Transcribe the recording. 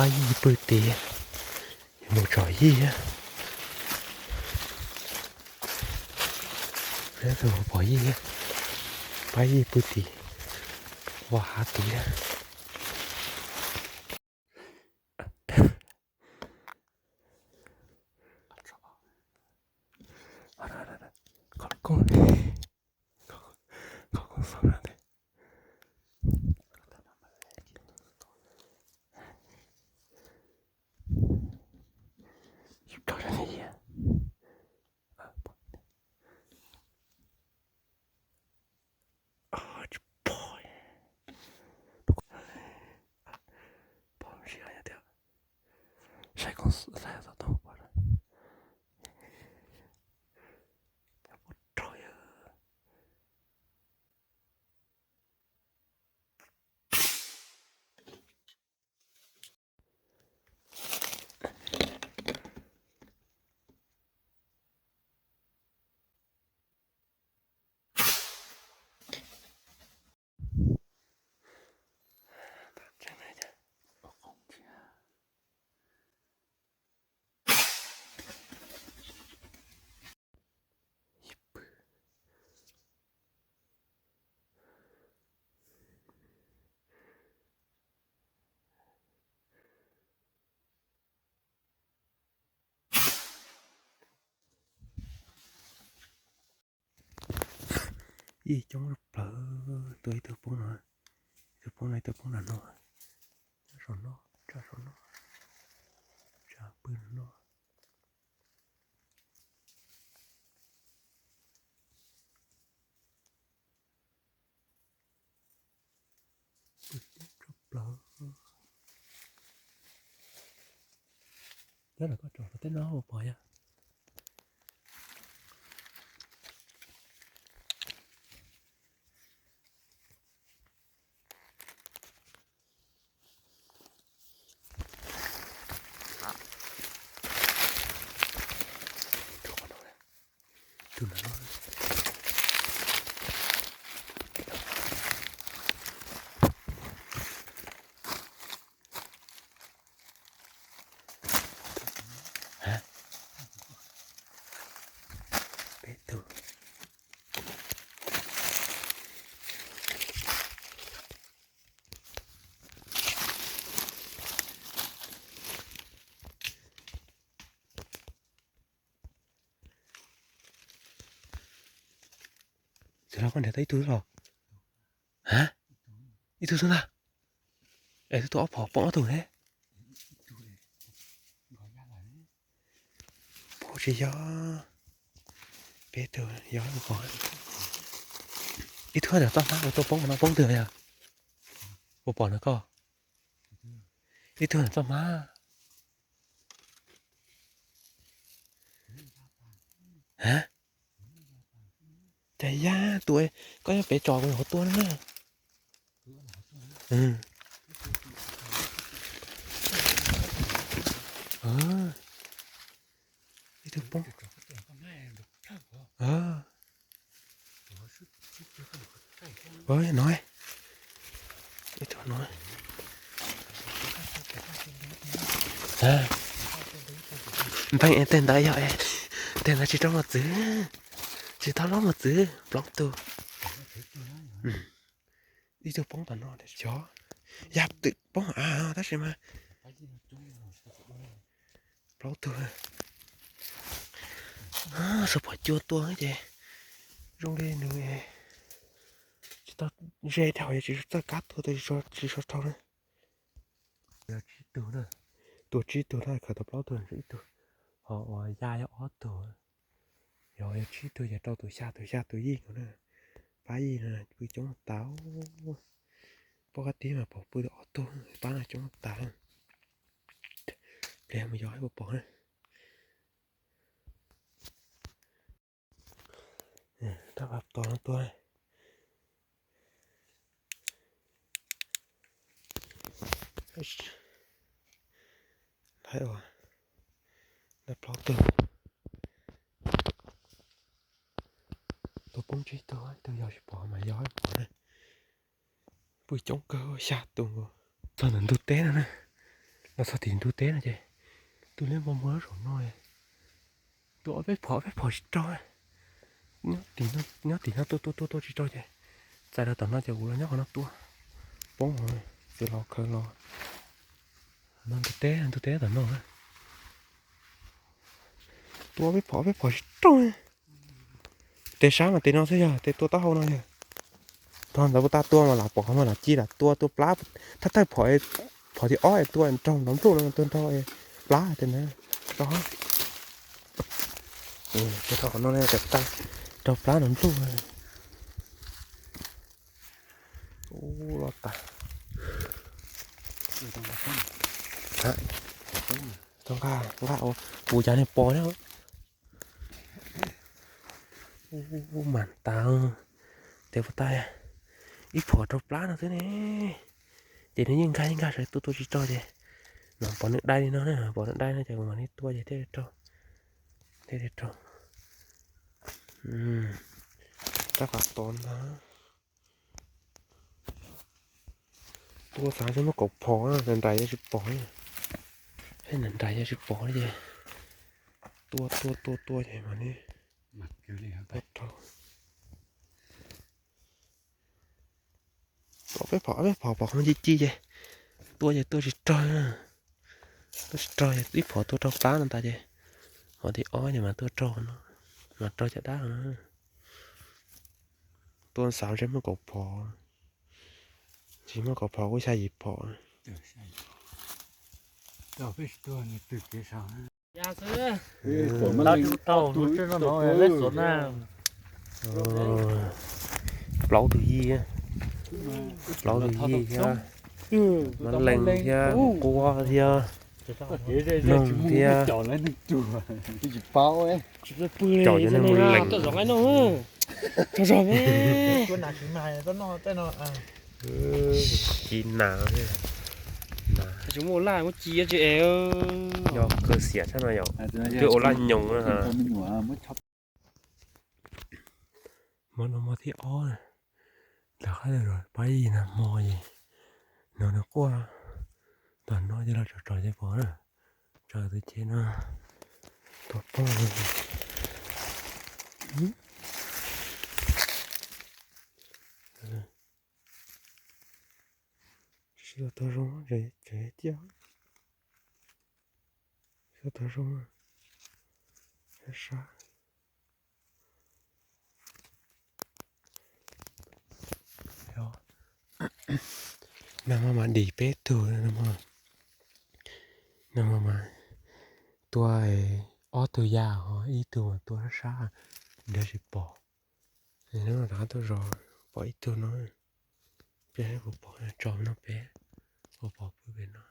Pab yij pw tid, mus tsom yij. Peb tug pom yij, pab yij pw tid, ua hav tid. Qhov koob, qhov koob xauv no ntag. Tsis pom, pom siab tiag. Saib koob xauv tau pom. Ib coob plawg, tua ib tug poob no, ib tug poob no, ib tug poob nram no, nyob saum no, tsa saum no, tsa pw no. Pw coob tshaj plaws. Nyob ntawm koj tsom tej no ua pom yog. Peb tug. Tsis los koj nrhiav tau ib tug los? Ha? Ib tug xwb ntag. Es twb tua ob phom poob ob tug thiab. Poob tsis yog. Peb tug yog ua pom. Ib tug ntawm txoj hmab ua tua poob no poob twg yog? Ua pom no koj. Ib tug ntawm txoj hmab. Ha? Cas yaj tua, koj yog pem tso kuv hauv tua na. Ib tug poob. No, ib tug no. Npeeg es tej ntawd yog es tej ntawd tsis tau mos txwv, tsis tau lob mos txwv, plaub tug. Ib tug poob tom no, xyov yog twm poob av tab sis mas plaub tug. Xav pom cua tua ces zoo li nws tsis tau ze dhau, yog tsis txawj kab tua tsis so dhau na. Yog tsib tug na, tua tsib tug na, khaws tau plaub tug, tshuav ib tug, ho uas yaj yog ob tug. Yog, yog tsib tug ces rau tus xya tus, xya tus yij no na. Pab yij no pw coob tas. Poj kab tib mas pom pw tau ob tug, pab no coob tas. Pliag mus yog ib puas pom na. Rab vaj tos no tuaj. Lawv ua, lawv plaub tug. Tua poob tsib tug, ib tug yog tsis pom mas yog ib pom na. Pw coob kawg, xya tus nkaus. Txog ntawm ntug teb no na. Los txog tim ntug teb no ces tus liab npo muag zaum no, tua ob peb phom ob peb phom tsis raug. Nyob tim no tua tua tua tua tsis raug ces txais los tom no ces kuv los nyob qhov no tua. Poob, txiv los khaws los. No ntug teb, ntug teb tom no. Tua ob peb phom ob peb phom tsis raug. Tes sab mas tes no xwb yog tes tua taub hau no yog. Tog ntawd puas tau tua mas lam pom qhov mas lam ci lam tua tua plab. Thawj thawj phom, phom thib ob tua raug nrov npluj no tua raug plab tes na. Tua qhov no ne, raug plab nrov npluj. Ub, loj tas. Tau nqa, nqa ua puv cas nej pom na. Ub, mas tas. Tes puas tau, ib phom raug plab no xwb ne. Ces nws yeej nkag yeej nkag sawv tua tua tsis raug ces no pom nws dai li no na, pom nws dai no ces kuv mam li tua ces thiaj li raug, thiaj li raug. Rab qhov tod ntag. Tua xav seb muaj kaum phom, nram nraim yog tsis pom, nram nraim yog tsis pom li ces tua tua tua tua ces mam li tua raug. Peb phom peb phom pom qhov ci ci ces tua ces tua tsis raug, tua tsis raug ces ib phom tua raug plab no tas ces phom thib ob ces mas tua raug no, mas raug caj dab no. Tua xav seb muaj kaum phom, tsis muaj kaum phom kuj xya yim phom. Plaub tug yij, plaub tug yij thiab, mab leej thiab, quab thiab, noog thiab. Caum cov neeg mus lees. Ci nas, nas. Yog kawg xiam tshaj no yom, twb ua laj nyoos na. Hmo no hmo thib ob, lawv qab los pab ib nag hmo es no nws quaj, tom no ces los tsom tsom ces pom na, tsom tus ces no tuag poob. Tsis tau tuag zoo, tseem ciaj. Tsis tau tuag zoo, sab sab. Nag hmo mas dim peb tug, nag hmo mas tua ob tug ya, ib tug mas tua sab sab, nrhiav tsis pom. Hnub no rov qab tuaj zov pom ib tug no, peb kuv pom tso no peb, kuv pom pw pem no.